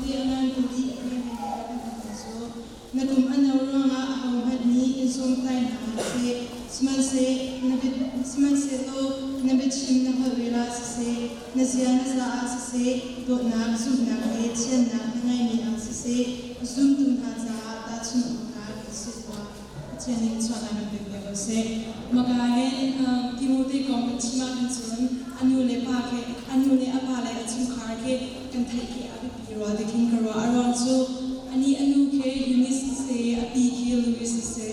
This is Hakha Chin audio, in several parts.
Timote a ngan 4 a hme hme ah kan hmuhmi cu na kum a no ruangah ahohmanh nih in sawmtlai hna hlah seh. Sihmanhsehlaw na biachim na holh rel ah siseh, na zia na za ah siseh, dawtnak, zumhnak le thiannak na ngeihmi ah siseh, zumtu hna caah tahchunh awk tlak si tuah. Pathian nih chuahnak kan pek piak ko seh. Maka hin Timote kong kan chim ahkhan cun a nu le pa khi a nu le a pa le a chungkhar khi kan theih khi a biapi rua ti khin ka ruah. A ruang cu anih a nu khi Eunice a si i a pi khi Louis a si.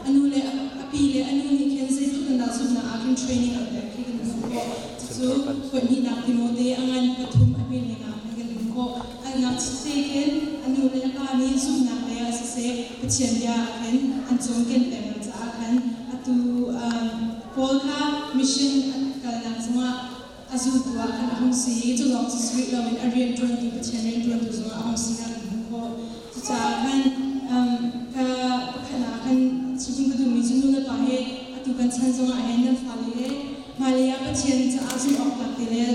A nu le a pi le a nu nih khin zeitluk in dah zumhnak ah khin training an pek khi kan hmuh khawh. Cucu voihnihnak Timote a ngan pathum a hme ning ah khan kan hmuh khawh. An ngakchia te khin a nu le a pa nih zumhnak lei ah siseh Pathian bia ah khin an cawnken peng lo caah khan atu Paul kha mission a kalnak zongah a zultu ah khan a hung si i cu lawng cu si rih loin a rianṭuantu Pathian rianṭuantu zongah a hung si kha kan hmuh khawh. Cucaah khan ka pakhat ah khan chim ka duhmi cu nu le pa he atu kan chan zongah hin nan fale he hmailei ah Pathian caah zumh awk tlak te le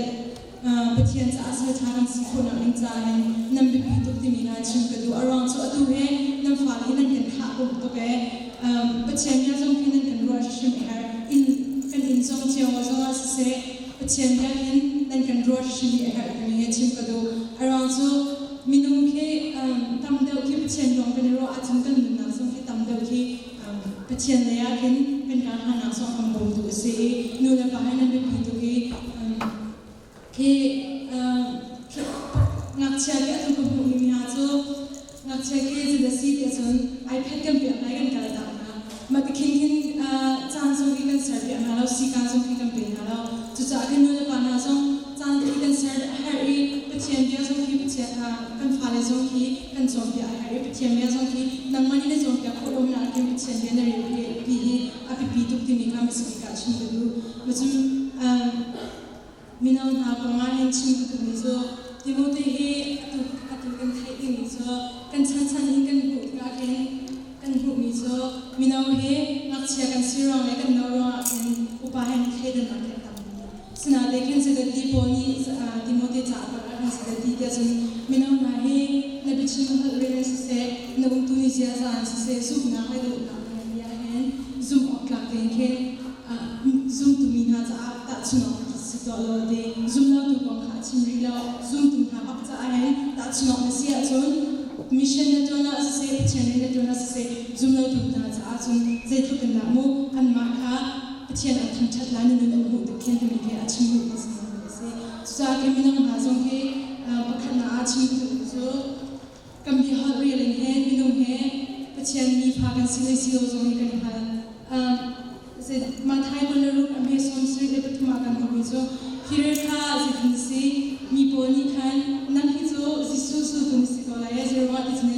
Pathian caah salṭha kan si khawhnak ding caah hin nan biapi tuk timi hna chim ka duh. A ruang cu atu he nan fale hi nan kan thlah kum tuk ee. Pathian bia zong khi nan kan ruah hrimhrim a herh. Inn kan inn zong cio zongah siseh Pathian bia hin nan kan ruah hrimhrim hi a herh timi hi chim ka duh. A ruang cu minung khi tam deuh khi Pathian ruang kan i ruah ahcun kan nunnak zong khi tam deuh khi Pathian lei ah khin kan kar hnanak zong kan bawmtu a si i nu le pa he nan biapi tuk i khi ngakchia khi atu ka hmuhmi hna cu ngakchia khi zeidah si ti ahcun iPad kan piak hna i kan kal tak hna. Mah ti khin khin caan zong khi kan ser piak hna lo, sikaan zong khi kan pe hna lo. Cucaah khin nu le pa hna zong caan khi kan ser a herh i Pathian bia zong khi Pathian kan fale zong khi kan cawnpiak a herh i Pathian bia zong khi nangmah nih na cawnpiak khawh lo hmanh ah khin Pathian bia na rel pi hi a biapi tuk timi kha hmasabik ah chim ka duh. Macun mino hna kong ah hin chim ka duhmi cu Timote hi atu atu kan theih dingmi cu kan chanchan in kan hmuh tikah khin kan hmuhmi cu mino hi ngakchia kan si ruang le kan no ruangah khin upa he thleidannak khi a tam. Sinain khin zeidah pawl nih Timote ca a kuat ah khin zeidah ti tiah cun mino hna hi na biachim holh rel in siseh, na umtu ni ziaza in siseh, zumhnak le dawtnak na ngeih ahhin zumh awk tlak tein khin zumtu mi hna caah tahchunh awk si tuah law a ti. Zumlotu kong kha a chim rih lo. Zumtu hna bak caah hin tahchunh awk na si ahcun mission na ṭuan ah siseh, Pathian rian na ṭuan ah siseh, zumlotu hna caah cun zeitluk in dah mu anmah kha Pathian an thangṭhat lai na nun an hmuh tik khin timi khi a chim duhmi si a si. Cucaah khi mino hna zong hi pakhatnak ah chim duh cu kan bia holh rel in he minung he Pathian mifa kan si le si lo zong hi kan hngal. Matthai 26 a hme 73 ah kan hmuhmi cu hi rel kha zeitin si mi pawl nih khan nang hi cu Jesuh zultu na si ko lai e zeruangah ti cun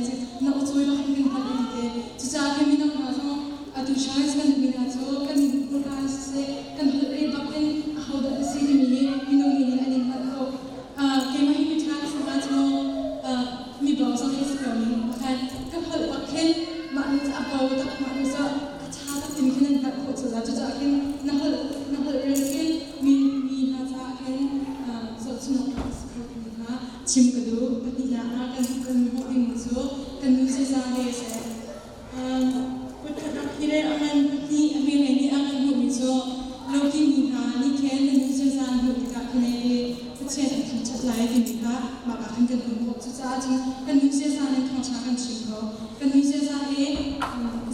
na aw cawi bak in kan hngalh ti te. Cucaah khi mino hna zong Atu Charles kan duhmi hna cu kan hmurka in siseh, kan holh rel bak in ahodah na si timi hi minung nih hin an in hngalh khawh. Keimah hi miṭha ka si hnga cu mi bawng zong hi si ko ning pakhat ka holh bak khin mah nu cu a bo tak mah nu cu a ṭha tak timi khin an hngalh khawh cu la. Cucaah khin na holh na holh rel khin mi mi hna caah khin zohchun awk tlak a si kho timi kha chim ka duh. Pahnihnak ah kan kan hmuh dingmi cu kan nu ziaza he seh Kutkhat hi le a ngan pahnih a hme nih a ngan hmuhmi cu loki mi hna nih khin na nu ziaza an hmuh tikah khin ei Pathian an thangṭhat lai timi kha mah ah khan kan hun khawh. Cucaah cun kan nu ziaza nih thawngṭha kan chim ko. Kan nu ziaza hi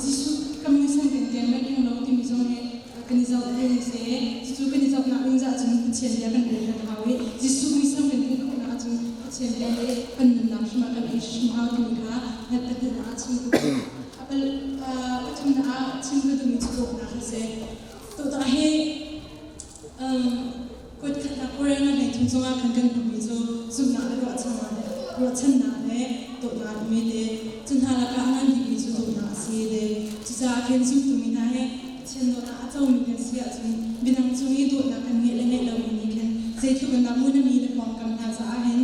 Jesuh kan muisam kan keng le keng lo timi zong hi kan i zoh ding a si. Cucu kan i zohnak ding cah cun Pathian bia kan rel kan hau i Jesuh muisam kan hmuh khawhnak ahcun Pathian bia hi kan nunnak hrim ah kan ei hrim hau timi kha ngat pahnihnak ah chim ka duh. Pathumnak ah chim ka duhmi cu dawtnak a si. Dawtnak hi kuat khatnak Korean ah hlei thum cungah khan kan hmuhmi cu zumhnak le ruahchannak le dawtnak a um te. Cu hna lakah a ngan bikmi cu dawtnak a si te. Cucaah khin zumtu mi hna hi Pathian dawtnak a comi kan si ahcun midang cung i dawtnak kan ngeih le ngeih lomi nih khin zeitluk in dah mu na mi le pawngkam hna caah hin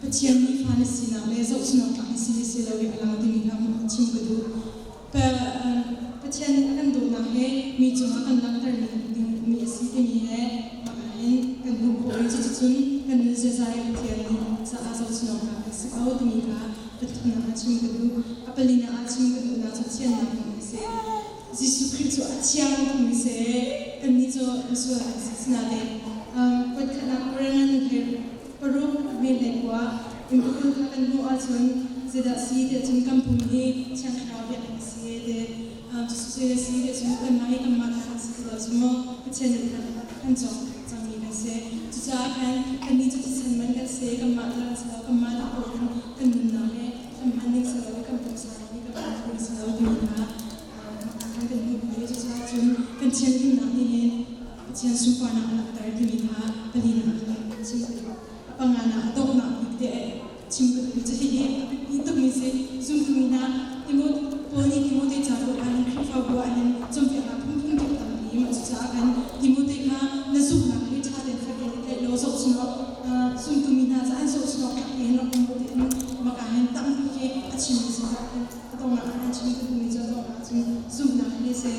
Pathian nih fa na sinak le zohchunhawk tlak na si le si lo hi a lang timi kha chim ka duh. Pathian nih a kan dawtnak he mi cungah kan langhtermi dingmi a si timi he mah ah hin kan hmuh khawh i cuticun kan nun ziaza ziaza hi Pathian nih caah zohchun awk tlak kan si ko timi kha pathumnak ah chim ka duh. A palinak ah chim ka duhnak cu thiannak kong hi si. Jesuh Khrih cu a thiang timi si. Kannih cu misual kan si. Sinain voikhatnak Korinth hei paruk a hme hlei kua in pakul kha kan hmuh ahcun zeidah si tiah cun kan pum hi Thiang Thlarau biakinn a si ti. Cucu a si tiah cun kanmah hi kanmah ta kan si ti lo cu mu Pathian nih khan kan cawk cangmi kan si. Cucaah khan kannih cu thisen man kan si, kanmah ta kan si lo, kanmah ta paoh in kan nunnak hi kan hman ding si lo i kan pumsa hi kan hman ding si lo timi kha kan kan hmuh khawh i cucaah cun kan thianhlimnak nih hin Pathian sunparnak a langhter timi kha palinak ah chim ka duh. A panganak a donghnak bik te chim ka duhmi cu hihi a biapi tukmi si. Zumtu mi hna Paul nih Timote ca ruah ah hin Khrihfabu ah hin cawnpiaknak phunphun tuk tampi mah cucaah khan Timote kha na zumhnak hi ṭha tein fek tein i tlaih law zohchun awk zumtu mi hna caah zohchun awk tlak tein rak um u tiin maka hin tampi khi a chimmi si caah khan a donghnak ah khan chim ka duhmi cu a donghnak cun zumhnak hi si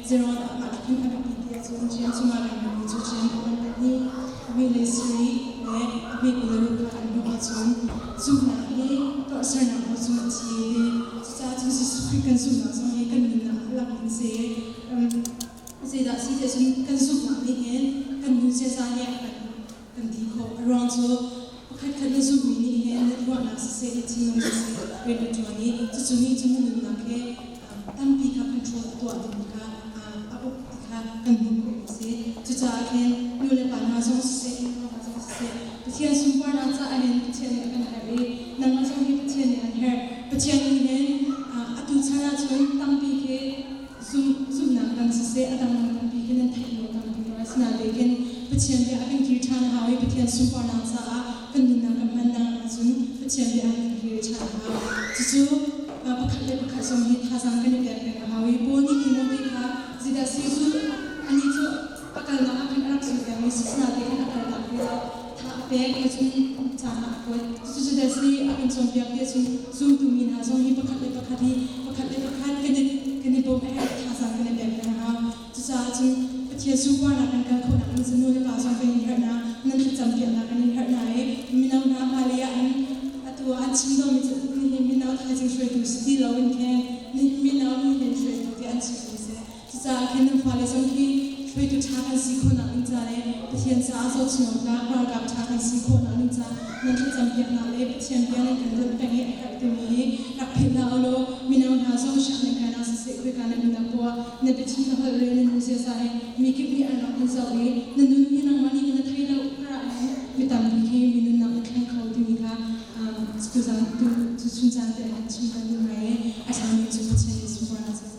zeruang dah mah tluk hin a biapi ti ahcun Jeim chungah kan hmuhmi cu Jeim pakhat pahnih a le sarih le a hme 26 kha kan hmuh ahcun zumhnak hi tuahsernak hnu cun a thi ti. Cucaah cun Jesuh Khrih kan zumhnak zong hi kan nunnak ah lak in si. Zeidah si tiah cun kan zumhnak nih hin kan nun ziaza hi a kan kan ti khawh. A ruang cu pakhat khat na zumhmi nih hin na ruahnak siseh, na thinlung siseh rian a ṭuan i cucu nih cun na nunnak hi tampi kha control a tuah ding kha a uk ti kha kan hmuh khawh a si. Cucaah khin nu le pa hna zong siseh, innpa hna zong siseh, Pathian sunparnak caah hin Pathian nih a kan herh i nangmah zong hi Pathian nih an herh. Pathian nih hin atu chan ahcun tampi khi zumhnak dang siseh, a dangdang tampi khi nan theih lo tampi ko. Asinain khin Pathian bia a kan kir ṭhan a hau i Pathian sunparnak caah kan nunnak kan hmannak ahcun Pathian bia a kan kir ṭhan a hau. Cucu pakhat le pakhat zong hi thazaang kan i pek peng a hau i Paul nih Timote kha zeidah si zu anih cu a kalnak ah khan a rak zul pengmi si sinain khan a kaltak ti lo tha a pek i cun caan ah a kuat. Cucu zeidah si a kan cawnpiak ti ahcun zumtu mi hna zong hi pakhat le pakhat hi pakhat le pakhat kan i kan i bawmh a herh, thazaang kan i pek peng a hau. Cucaah cun Pathian sunparnak kan kal khawhnak ding cu nu le pa zong kan in herh hna, nan thlacam piaknak kan in herh hna i mino hna hmailei ah hin atu ah an chim dawmi cu nihin mino thaizing hruaitu si ti loin khin nihin mino nihin hruaitu tiah an chimmi si. Cucaah khin nan fale zong khi hruaitu ṭha kan si khawhnak ding ca le Pathian caah zohchun awktlak ralkap ṭha kan si khawhnak ding ca nan thlacam piaknak le Pathian bia nan kan ruat peng i a herh timi hi rak philh hlah u law mino hna zong sianginn nan kainak siseh khoika nan umnak poah na biachim na holh le na nun ziaza hi mi kip nih an rak in zoh i na nun hi nangmah nih na thei lo karah hin mi tampi khi mi nunnak na thleng kho timi kha tuzan tu chun caan te ah chim kan duh hna i a ṭhami cu Pathian nih sunparnak.